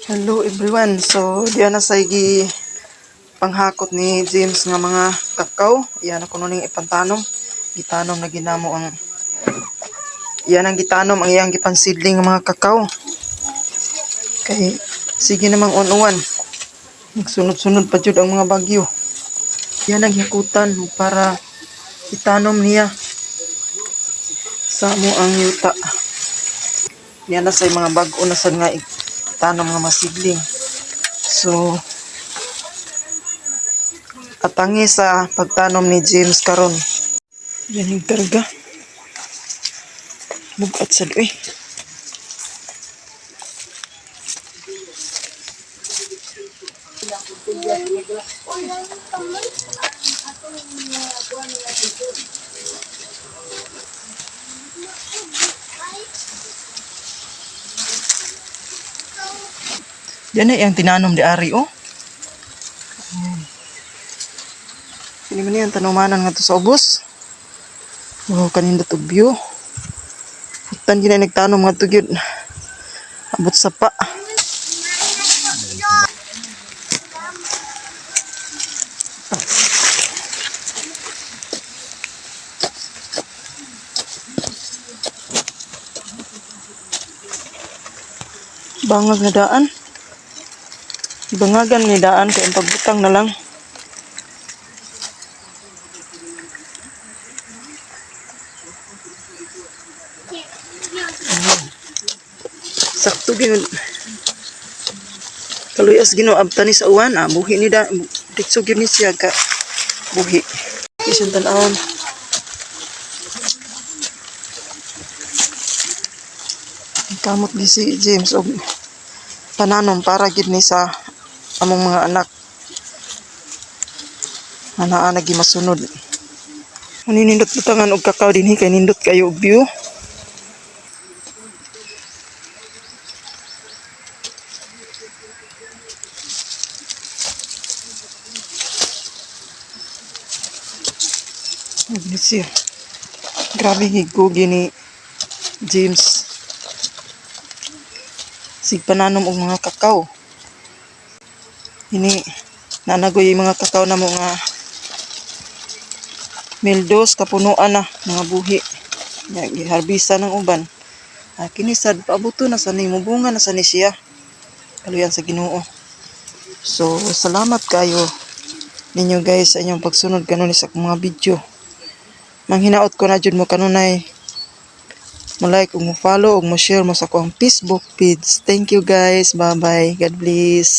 Hello everyone. So, diyan na sa gi panghakot ni James nga mga kakao. Iyan ako ning ipantanom. Gitanom na ginamo ang iyan ang gitanom ang iyang gipansidling nga mga kakao. Kay sige namang on-uwan. Nagsunod-sunod pa jud ang mga bagyo. Yan ang gihakutan para itanom niya sa mo ang yuta. Yan na sa mga bag-o na sad nga itanom nga masidling. So, atangi sa pagtanom ni James karon. Yan yung karga. Bugat sad uy. Yan na iyang tinanom di ari oh. Kini man iyang tanumanan nga to sa ubos. Wow, kanindot og view. Hutan gina nagtanom nga to gyud. Abot sa pa. Bangag na daan. Bangagan ni daan kay ang pagbutang na lang. Sakto gyud. Kaluyas Ginoo abta ni sa uwan, ah, buhi ni da ditso gyud ni siya ka buhi. Bisan tan-awon. Ang Kamot gi si James og pananom para gid ni sa among mga anak nga naa na masunod. Maninindot butangan og kakao dinhi kay nindot kayo og view. Ano siya? Grabe gigugi ni James. Sig pananom og mga kakao. Ini nanagoy yung mga kakao na mga mildos kapunuan na mga buhi. Ya, giharbisa ng uban. Ah, kini sad paabuto na sa nimo bunga na sa ni siya. Kaluyan sa Ginoo. So, salamat kayo ninyo guys sa inyong pagsunod kanunay sa akong mga video. Manghinaot ko na jud mo kanunay mo like ug mo follow ug mo share mo sa akong Facebook page. Thank you guys. Bye bye. God bless.